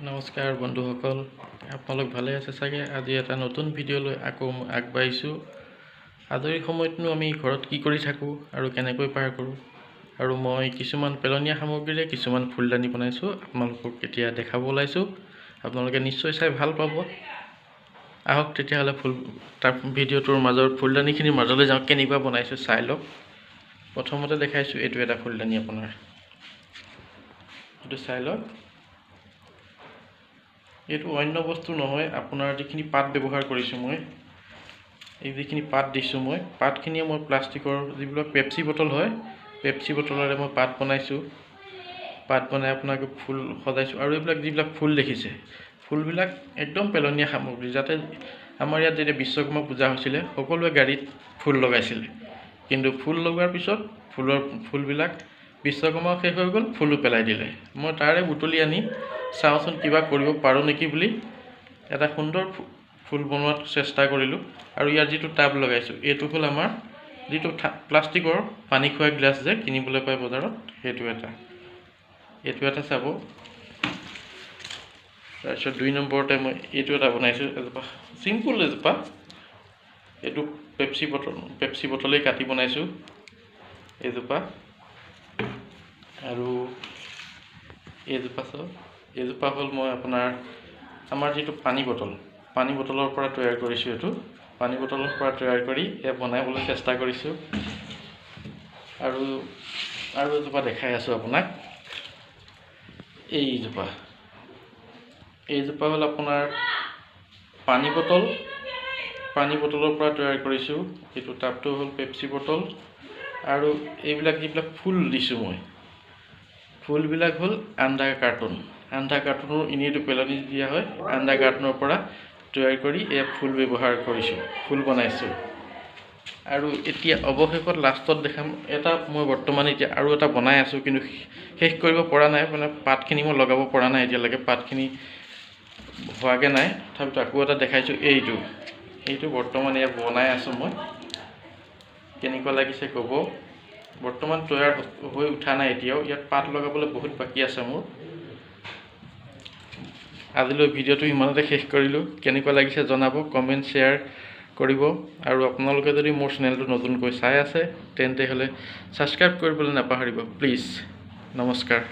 নমস্কাৰ বন্ধুসকল, আপোনালোক ভালে আছে চাগে। আজি এটা নতুন ভিডিঅ' লৈ আকৌ মই আগবাঢ়িছোঁ। আজৰি সময়তনো আমি ঘৰত কি কৰি থাকোঁ আৰু কেনেকৈ পাৰ কৰোঁ, আৰু মই কিছুমান পেলনীয়া সামগ্ৰীৰে কিছুমান ফুলদানি বনাইছোঁ, আপোনালোকক এতিয়া দেখাব ওলাইছোঁ। আপোনালোকে নিশ্চয় চাই ভাল পাব। আহক তেতিয়াহ'লে ফুল তাৰ ভিডিঅ'টোৰ মাজৰ ফুলদানিখিনিৰ মাজলৈ যাওঁ, কেনেকুৱা বনাইছোঁ চাই লওক। প্ৰথমতে দেখাইছোঁ এইটো এটা ফুলদানি, আপোনাৰ এইটো চাই লওক। এইটো অন্য বস্তু নহয়, আপোনাৰ যিখিনি পাত ব্যৱহাৰ কৰিছোঁ মই, এই যিখিনি পাত দিছোঁ মই, পাতখিনিয়ে মই প্লাষ্টিকৰ যিবিলাক পেপচি বটল হয়, পেপচি বটলেৰে মই পাত বনাইছোঁ। পাত বনাই আপোনাক ফুল সজাইছোঁ। আৰু এইবিলাক যিবিলাক ফুল দেখিছে, ফুলবিলাক একদম পেলনীয়া সামগ্ৰী। যাতে আমাৰ ইয়াত যেতিয়া বিশ্বকৰ্মা পূজা হৈছিলে, সকলোৱে গাড়ীত ফুল লগাইছিলে, কিন্তু ফুল লগোৱাৰ পিছত ফুলবিলাক বিশ্বকৰ্মাও শেষ হৈ গ'ল, ফুলো পেলাই দিলে। মই তাৰে বুটলি আনি চাওঁচোন কিবা কৰিব পাৰোঁ নেকি বুলি এটা সুন্দৰ ফুল বনোৱাত চেষ্টা কৰিলোঁ। আৰু ইয়াৰ যিটো টাব লগাইছোঁ, এইটো হ'ল আমাৰ যিটো প্লাষ্টিকৰ পানী খোৱা গিলাচ যে কিনিবলৈ পায় বজাৰত, সেইটো এটা, এইটো এটা চাব। তাৰপিছত 2 নম্বৰতে মই এইটো এটা বনাইছোঁ, এজোপা চিম্পুল এজোপা, এইটো পেপচি বটলেই কাটি বনাইছোঁ এইজোপা। আৰু এইজোপা চাওক, এইজোপা হ'ল মই আপোনাৰ আমাৰ যিটো পানী বটল, পানী বটলৰ পৰা তৈয়াৰ কৰিছোঁ। এইটো পানী বটলৰ পৰা তৈয়াৰ কৰি এয়া বনাবলৈ চেষ্টা কৰিছোঁ। আৰু এজোপা দেখাই আছোঁ আপোনাক, এইজোপা, এইজোপা হ'ল আপোনাৰ পানী বটল, পানী বটলৰ পৰা তৈয়াৰ কৰিছোঁ। এইটো টাবটো হ'ল পেপচি বটল। আৰু এইবিলাক যিবিলাক ফুল দিছোঁ মই, ফুলবিলাক হ'ল আণ্ডা কাৰ্টুন, আণ্ডা কাৰ্টুনো এনেইতো পেলনি দিয়া হয়, আণ্ডা কাৰ্টুনৰ পৰা তৈয়াৰ কৰি এয়া ফুল ব্যৱহাৰ কৰিছোঁ, ফুল বনাইছোঁ। আৰু এতিয়া অৱশেষত লাষ্টত দেখাম এটা, মই বৰ্তমান এতিয়া আৰু এটা বনাই আছোঁ, কিন্তু শেষ কৰিব পৰা নাই, মানে পাতখিনি মই লগাব পৰা নাই এতিয়ালৈকে, পাতখিনি হোৱাগৈ নাই। তথাপিতো আকৌ এটা দেখাইছোঁ, এইটো বৰ্তমান এয়া বনাই আছোঁ মই। কেনেকুৱা লাগিছে ক'ব। বৰ্তমান তৈয়াৰ হৈ উঠা নাই এতিয়াও, ইয়াত পাত লগাবলৈ বহুত বাকী আছে মোৰ। আজিলৈ ভিডিঅ'টো ইমানতে শেষ কৰিলোঁ। কেনেকুৱা লাগিছে জনাব, কমেণ্ট শ্বেয়াৰ কৰিব। আৰু আপোনালোকে যদি মোৰ চেনেলটো নতুনকৈ চাই আছে তেন্তে হ'লে ছাবস্ক্ৰাইব কৰিবলৈ নাপাহৰিব প্লিজ। নমস্কাৰ।